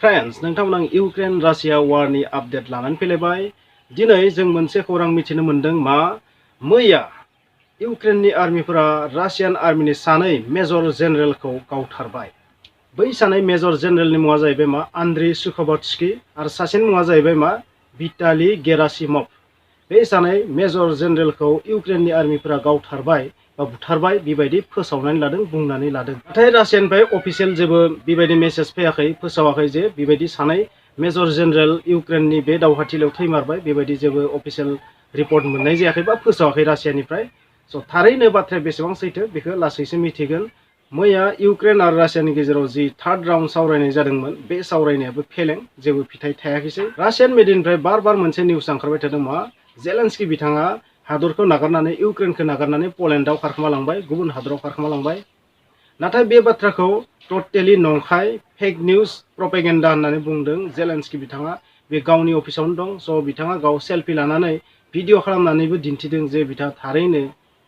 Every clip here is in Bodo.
फ्रेंड्स नोंथांमोन आं इउक्रेन रासिया वारनि आपडेट लानानै फैलायबाय। दिनै जों मोनसे खौरां मिथिनो मोन्दों मा मैया इउक्रेननि आर्मिफोरा रासियान आर्मिनि सानै मेजर जेनेरेलखौ गावथारबाय। बै सानै मेजर जेनेरेलनि मुङा जाहैबाय मा आन्द्री सुखोवस्की आरो सासेनि मुङा जाहैबाय मा विटाली गेरासिमभ। बे सानै मेजर जेनेरेलखौ इउक्रेननि आर्मिफोरा गावथारबाय बा बुथारबाय बेबायदि फोसावनानै लादों बुंनानै लादों। नाथाय रासियानिफ्राय अफिसियेल जेबो बेबायदि मेसेज फैयाखै, फोसावाखै जे बेबायदि सानै मेजर जेनेरेल इउक्रेननि बे दावहाथिलियाव थैमारबाय, बेबायदि जेबो अफिसियेल रिपर्ट मोननाय जायाखै बा फोसावाखै रासियानिफ्राय। स' थारैनो बाथ्राया बेसेबां सैथो बेखौ लासैसो मिथिगोन। मैया इउक्रेन आरो रासियानि गेजेराव जि थार्ड राउन्ड सावरायनाय जादोंमोन बे सावरायनायाबो फेलें, जेबो फिथाइ थायाखैसै। रासियान मिडियानिफ्राय बार मोनसे निउस ओंखारबाय थादों मा जेलेन्स्की बिथाङा हादरखौ नागारनानै इउक्रेनखौ नागारनानै पलेन्डआव खारखोमालांबाय, गुबुन हादराव खारखोमालांबाय। नाथाय बे बाथ्राखौ टटेलि नंखाय फेक निउस प्रपेगेन्डा होननानै बुंदों जेलेन्स्की बिथाङा। बे गावनि अफिसावनो दं, स' बिथाङा गाव सेल्फि लानानै भिडिअ खालामनानैबो दिन्थिदों जे बिथाङा थारैनो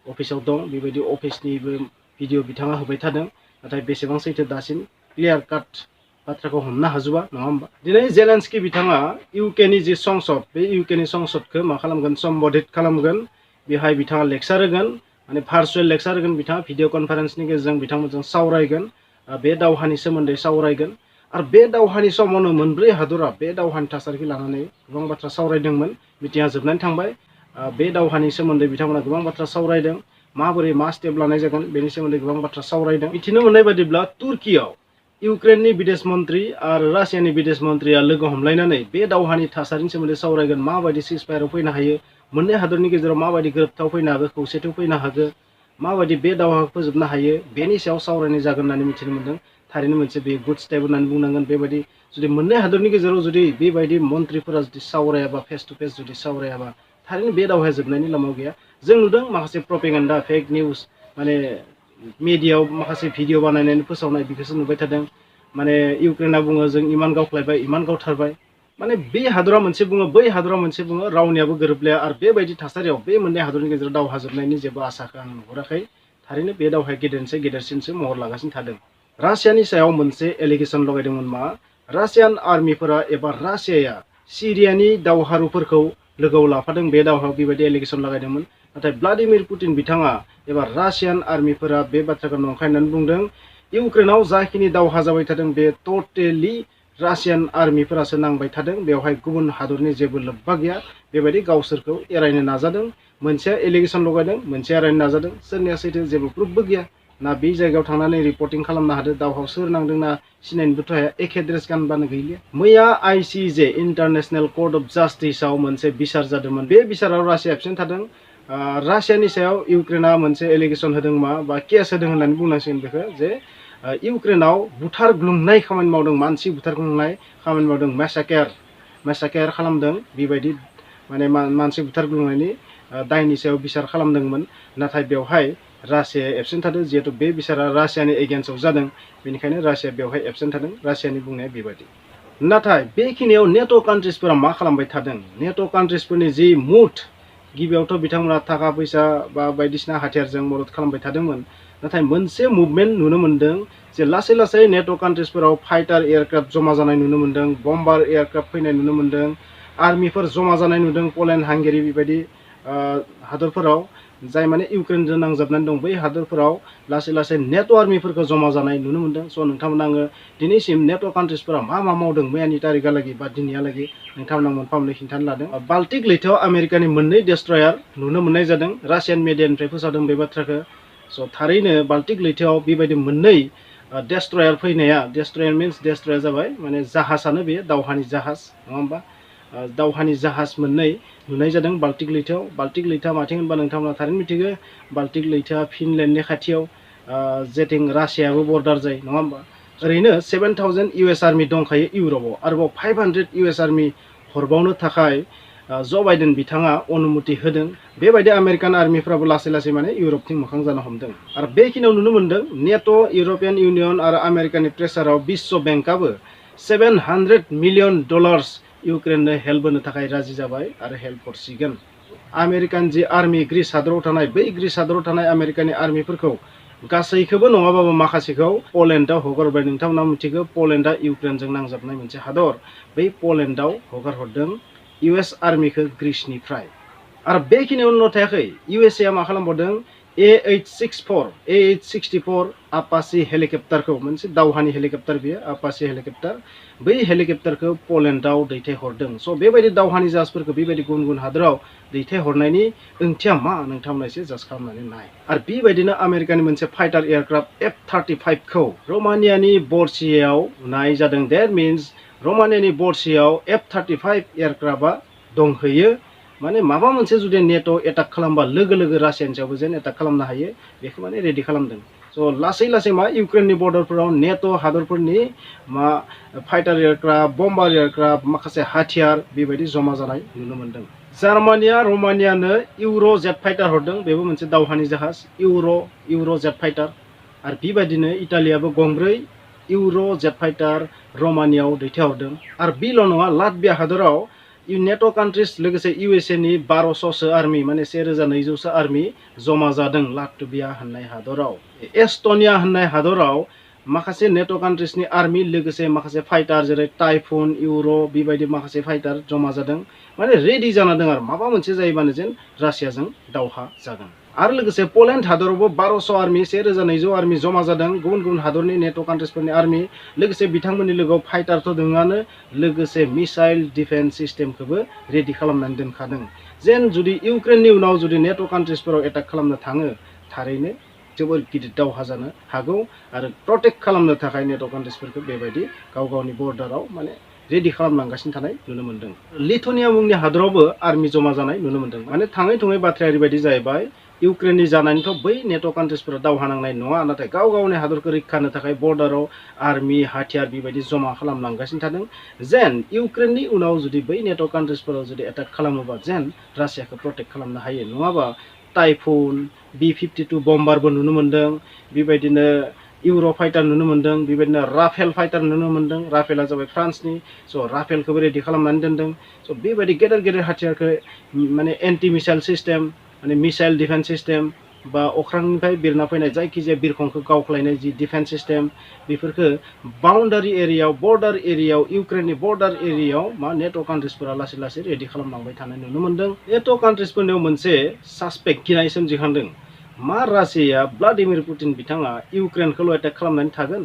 अफिसाव दं। बेबायदि अफिसनिबो भिडिअ बिथाङा होबाय थादों। नाथाय बेसेबां सैथो दासिम क्लियार काट बाथ्राखौ हमनो हाजोबा, नङा होमबा? दिनै जेलेन्स्की बिथाङा इउकेनि जि संसद, बे इउकेनि संसदखौ मा खालामगोन, सम्बोधित खालामगोन। बेहाय बिथाङा लेक्सार होगोन, माने भार्चुवेल लेक्सार होगोन। बिथाङा भिडिअ कनफारेन्सनि गेजेरजों बिथांमोनजों सावरायगोन, बे दावहानि सोमोन्दै सावरायगोन। आरो बे दावहानि समावनो मोनब्रै हादरा बे दावहानि थासारिखौ लानानै गोबां बाथ्रा सावरायदोंमोन। मिटिंआ जोबनानै थांबाय। बे दावहानि सोमोन्दै बिथांमोना गोबां बाथ्रा सावरायदों, माबोरै मा स्टेप लानाय जागोन बेनि सोमोन्दै गोबां बाथ्रा सावरायदों। मिथिनो मोननाय बायदिब्ला तुर्कीयाव इउक्रेननि बिदेश मन्त्रि आरो रासियानि बिदेश मन्त्रिया लोगो हमलायनानै बे दावहानि थासारिनि सोमोन्दै सावरायगोन। माबायदि सिजफायाराव फैनो हायो, मोननै हादरनि गेजेराव माबायदि गोरोबथाव फैनो हागो, खौसेथियाव फैनो हागो, माबायदि बे दावहाखौ फोजोबनो हायो, बेनि सायाव सावरायनाय जागोन होननानै मिथिनो मोन्दों। थारैनो मोनसे बे गुड स्टेप होननानै बुंनांगोन। बेबायदि जुदि मोननै हादरनि गेजेराव जुदि बेबायदि मन्त्रिफोरा जुदि सावरायाबा, फेस टु फेस जुदि सावरायाबा, थारैनो बे दावहाया जोबनायनि लामायाव गैया। जों नुदों माखासे प्रपेगेन्डा फेक निउस, माने मिडियाआव माखासे भिडिअ बानायनानै फोसावनाय बेखौसो नुबाय थादों। माने इउक्रेना बुङो जों इमान गावख्लायबाय, इमान गावथारबाय। माने बे हादरा मोनसे बुङो, बै हादरा मोनसे बुङो, रावनियाबो गोरोबलाया। आरो बेबायदि थासारियाव बे मोननै हादरनि गेजेराव दावहा जोबनायनि जेबो आसाखौ आं नुहुराखै। थारैनो बे दावहाया गेदेरसिनसो महर लागासिनो थादों। रासियानि सायाव मोनसे एलिगेसन लगायदोंमोन मा रासियान आर्मिफोरा एबा रासियाया सिरियानि दावहारुफोरखौ लोगोआव लाफादों। बे दावहायाव बेबायदि एलिगेसन लागायदोंमोन। नाथाय भ्लादिमिर पुतिन बिथाङा एबा रासियान आर्मिफोरा बे बाथ्राखौ नंखाय होननानै बुंदों। इउक्रेनाव जाखिनि दावहा जाबाय थादों बे टटेलि रासियान आर्मिफोरासो नांबाय थादों, बेवहाय गुबुन हादरनि जेबो लोब्बा गैया। बेबायदि गावसोरखौ एरायनो नाजादों। मोनसेया एलिगेसन लगायदों, मोनसेया एरायनो नाजादों। सोरनिया सैथो जेबो प्रुफबो गैया। ना बे जायगायाव थांनानै रिपर्टिं खालामनो हादों, दावहायाव सोर नांदोंना सिनायनोबोथ' हाया, एखे ड्रेस गानबानो गैलिया। मैया आइसिजे इन्टारनेशनेल कर्ट अफ जास्टिसआव मोनसे बिसार जादोंमोन। बे बिसाराव रासिया एबसेन्ट थादों। रासियानि सायाव इउक्रेना मोनसे एलिगेसन होदों मा बा केस होदों होननानै बुंनांसिगोन बेखौ, जे इउक्रेनाव बुथारग्लुंनाय खामानि मावदों, मानसि बुथारग्लुंनाय खामानि मावदों, मेसाकेर खालामदों। बेबायदि माने मानसि बुथारग्लुंनायनि दायनि सायाव बिसार खालामदोंमोन। नाथाय बेवहाय रासिया एबसेन्ट थादों। जिहेतु बे बिसारा रासियानि एगेन्स्टआव जादों, बेनिखायनो रासिया बेवहाय एबसेन्ट थादों। रासियानि बुंनाया बेबायदि। नाथाय बेखिनियाव नेट' कान्ट्रिसफोरा मा खालामबाय थादों, नेट' कान्ट्रिसफोरनि जि मुड, गिबियावथ' बिथांमोना थाखा फैसा बा बायदिसिना हाथियारजों मदद खालामबाय थादोंमोन। नाथाय मोनसे मुभमेन्ट नुनो मोन्दों जे लासै लासै नेट' कान्ट्रिसफोराव फाइटार एयारक्राफ्ट जमा जानाय नुनो मोन्दों, बम्बार एयारक्राफ्ट फैनाय नुनो मोन्दों, आर्मिफोर जमा जानाय नुदों। पलेन्ड, हांगेरि बेबायदि हादरफोराव जाय माने इउक्रेनजों नांजाबनानै दं, बै हादरफोराव लासै लासै नेट' आर्मिफोरखौ जमा जानाय नुनो मोन्दों। स' नोंथांमोना आङो दिनैसिम नेट' कान्ट्रिसफोरा मा मावदों मैयानि तारिखहालागै बा दिनैहालागै नोंथांमोना मोनफा मोननै खिन्थानो लादों। बाल्टिक लैथोआव आमेरिकानि मोननै डेस्ट्रयार नुनो मोननाय जादों। रासियान मिडियानिफ्राय फोसावदों बे बाथ्राखौ। स' थारैनो बाल्टिक लैथोआव बेबायदि मोननै डेस्ट्रयार फैनाया, डेस्ट्रयार मिन्स डेस्ट्रयार जाबाय माने जाहाजानो, बे दावहानि जाहाज, नङा होमबा? दावहानि जाहाज मोननै नुनाय जादों बाल्टिक लैथोआव। बाल्टिक लैथोआ माथिं होनबा नोंथांमोना थारैनो मिथिगौ, बाल्टिक लैथोआ फिनलेण्डनि खाथियाव, जेथिं रासियाबो बर्डार जायो, नङा होमबा? ओरैनो 7000 US आर्मि दंखायो इउरपआव। आरोबाव 500 US आर्मि हरबावनो थाखाय ज' बाइडेन बिथाङा अनुमति होदों। बेबायदि आमेरिकान आर्मिफ्राबो लासै लासै माने इउरपथिं मोखां जानो हमदों। आरो बेखिनियाव नुनो मोन्दों नेट', इउरपियान इउनियन आरो आमेरिकानि प्रेसाराव विश्व बेंकआबो $700 मिलियन इउक्रेननो हेल्प होनो थाखाय राजि जाबाय आरो हेल्प हरसिगोन। आमेरिकान जि आर्मि ग्रीस हादराव थानाय, बै ग्रीस हादराव थानाय आमेरिकानि आर्मिफोरखौ गासैखौबो नङाबाबो माखासेखौ पोलेन्डआव हगारबाय। नोंथांमोना मिथिगौ पोलेन्डआ इउक्रेनजों नांजाबनाय मोनसे हादर। बै पोलेन्डआव हगारहरदों US आर्मिखौ ग्रीसनिफ्राय। आरो बेखिनियावल' थायाखै, USA मा खालामबावदों A864 आपाचे हेलिकप्टारखौ, मोनसे दावहानि हेलिकप्टार बियो, आपाचे हेलिकप्टार, बै हेलिकप्टारखौ पोलेन्डआव दैथायहरदों। स' बेबायदि दावहानि जाहाजफोरखौ बेबायदि गुबुन गुबुन हादराव दैथायहरनायनि ओंथिया मा नोंथांमोना एसे जाज खालामनानै नाय। आरो बेबायदिनो आमेरिकानि मोनसे फाइटार एयारक्राफ्ट F-35 खौ रमानियानि बर्सियाव नाय जादों। देट मिन्स रमानियानि बर्सियाव F-35 एयारक्राफ्टआ दंहैयो। माने माबा मोनसे जुदि नेट' एटाक खालामबा लोगो लोगो रासियानि सायावबो जेन एटाक खालामनो हायो, बेखौ माने रेडि खालामदों। स' लासै लासै मा इउक्रेननि बर्डारफोराव नेट' हादरफोरनि मा फाइटार एयारक्राफ्ट, बम्बार एयारक्राफ्ट, माखासे हाथियार बेबायदि जमा जानाय नुनो मोनदों। जार्मानिया रमानियानो इउर' जेट फाइटार हरदों, बेबो मोनसे दावहानि जाहाज, इउर' जेट फाइटार। आरो बेबायदिनो इटालियाबो गंब्रै इउर' जेट फाइटार रमानियाव दैथायहरदों। आरो बेल' नङा, लाटभिया हादराव नेट' कान्ट्रिज लोगोसे USA नि 1200सो आर्मि, माने 1200सो आर्मि जमा जादों लाटभिया होननाय हादराव। एस्टनिया होननाय हादराव माखासे नेट' कान्ट्रिजनि आर्मि लोगोसे माखासे फाइटार जेरै टाइफुन, इउर' बेबायदि माखासे फाइटार जमा जादों। माने रेडि जाना दं आरो माबा मोनसे जायोबानो जेन रासियाजों दावहा जागोन। आरो लोगोसे पोलेन्ड हादरावबो 1200 आर्मि, 1200 आर्मि जमा जादों, गुबुन गुबुन हादरनि नेट' कान्ट्रिजफोरनि आर्मि, लोगोसे बिथांमोननि लोगोआव फाइटारथ' दङआनो, लोगोसे मिसाइल डिफेन्स सिस्टेमखौबो रेडि खालामनानै दोनखादों। जेन जुदि इउक्रेननि उनाव जुदि नेट' कान्ट्रिजफोराव एटाक खालामनो थाङो, थारैनो जोबोर गिदिर दावहा जानो हागौ। आरो प्रटेक्ट खालामनो थाखाय नेट' कान्ट्रिजफोरखौ बेबायदि गाव गावनि बर्डाराव माने रेडि खालामलांगासिनो थानाय नुनो मोन्दों। लिथुनिया मुंनि हादरावबो आर्मि जमा जानाय नुनो मोन्दों। माने थाङै थुङै बाथ्राया ओरैबायदि जाहैबाय, इउक्रेननि जानानैथ' बै नेट' कान्ट्रिजफोरा दावहा नांनाय नङा, नाथाय गाव गावनि हादरखौ रैखा होनो थाखाय बर्डाराव आर्मि हाथियार बेबायदि जमा खालामलांगासिनो थादों। जेन इउक्रेननि उनाव जुदि बै नेट' कान्ट्रिजफोराव जुदि एटाक खालामोबा जेन रासियाखौ प्रटेक्ट खालामनो हायो। नङाबा टाइफुन, B-52 बम्बारबो नुनो मोन्दों, बेबायदिनो इउर' फाइटार नुनो मोन्दों, बेबायदिनो राफेल फाइटार नुनो मोन्दों। राफेला जाबाय फ्रान्सनि, स' राफेलखौबो रेडि खालामनानै दोनदों। स' बेबायदि गेदेर गेदेर हाथियारखौ माने एन्टि मिसाइल सिस्टेम, माने मिसाइल डिफेन्स सिस्टेम, बा अख्रांनिफ्राय बिरना फैनाय जायखिजाया बिरखंखौ गावख्लायनाय जि डिफेन्स सिस्टेम, बेफोरखौ बाउन्डारि एरियायाव, बर्डार एरियायाव, इउक्रेननि बर्डार एरियायाव मा नेट' कान्ट्रिजफोरा लासै लासै रेडि खालामलांबाय थानाय नुनो मोन्दों। नेट' कान्ट्रिजफोरनियाव मोनसे सासपेक्ट गिनाय सोमजिखांदों। मा रासिया भ्लादिमिर पुतिन बिथाङा इउक्रेनखौल' एटाक खालामनानै थागोन,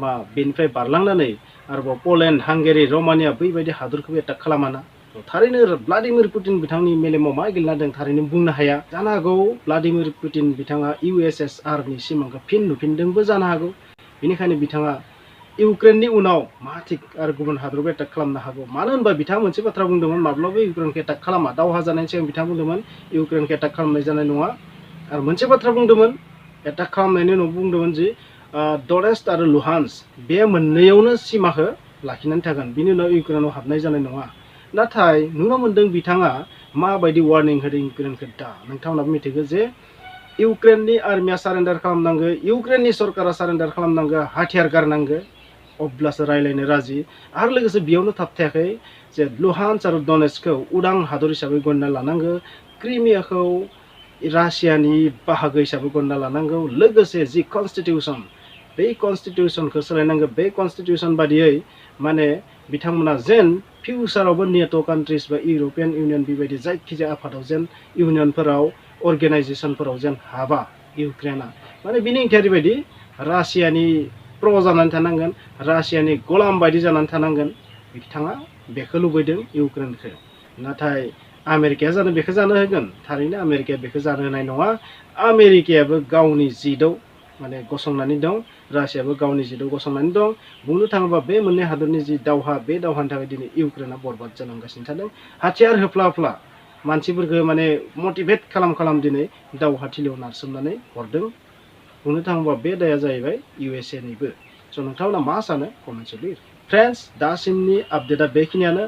मा बेनिफ्राय बारलांनानै आरोबाव पोलेन्ड, हांगेरि, रमानिया बैबायदि हादरखौबो एटाक खालामाना? थारैनो भ्लादिमिर पुतिन बिथांनि मेलेमाव मा गेलेना दं थारैनो बुंनो हाया। जानो हागौ भ्लादिमिर पुतिन बिथाङा USSRनि सिमांखौ फिन नुफिनदोंबो जानो हागौ। बेनिखायनो बिथाङा इउक्रेननि उनाव मा थिग आरो गुबुन हादरबो एटाक खालामनो हागौ। मानो होनबा बिथाङा मोनसे बाथ्रा बुंदोंमोन, माब्लाबा इउक्रेनखौ एटाक खालामा, दावहा जानायनि सिगां बिथाङा बुंदोंमोन इउक्रेनखौ एटाक खालामनाय जानाय नङा। आरो मोनसे बाथ्रा बुंदोंमोन, एटाक खालामनायनि उनाव बुंदोंमोन जि डनेट्स्क आरो लुहान्स्क बे मोननैयावनो सिमाखौ लाखिनानै थागोन, बिनि उनाव इउक्रेनाव हाबनाय जानाय नङा। नाथाय नुनो मोन्दों बिथाङा माबायदि वार्निं होदों इउक्रेनखौ। दा नोंथांमोनाबो मिथिगौ जे इउक्रेननि आर्मिया सारेन्डार खालामनांगौ, इउक्रेननि सरकारा सारेन्डार खालामनांगौ, हाथियार गारनांगौ, अब्लासो रायलायनो राजि। आरो लोगोसे बेयावनो थाबथायाखै जे लुहान्स्क आरो डनेट्स्कखौ उदां हादर हिसाबै गनायना लानांगौ, क्रिमियाखौ रासियानि बाहागो हिसाबै गनायना लानांगौ, लोगोसे जि कनस्टिटिउसन, बे कनस्टिटिउसनखौ सोलायनांगौ। बे कनस्टिटिउसन बादियै माने बिथांमोना जेन फिउचारावबो नेट' कान्ट्रिज बा इउर'पियान इउनियन बेबायदि जायखिजाया आफादाव जेन इउनियनफोराव, अर्गेनाइजेसनफोराव जेन हाबा इउक्रेना, माने बिनि ओंथिया ओरैबायदि रासियानि प्र' जानानै थानांगोन, रासियानि गलाम बायदि जानानै थानांगोन। बिथाङा बेखौ लुबैदों इउक्रेनखौ। नाथाय आमेरिकाया जानो बेखौ जानो होगोन? थारैनो आमेरिकाया बेखौ जानो होनाय नङा। आमेरिकायाबो गावनि जिदआव माने गसंनानै दं, रासियाबो गावनि जिदआव गसंनानै दं। बुंनो थाङोबा बे मोननै हादरनि जि दावहा, बे दावहानि थाखाय दिनै इउक्रेना बरबाद जालांगासिनो थादों। हाथियार होफ्ला होफ्ला मानसिफोरखौ माने मटिभेट खालाम दिनै दावहाथिलियाव नारसोमनानै हरदों। बुंनो थाङोबा बे दाया जाहैबाय USA निबो। स' नोंथांमोना मा सानो कमेन्टआव लिर। फ्रेन्ड्स, दासिमनि आपडेटआ बेखिनियानो।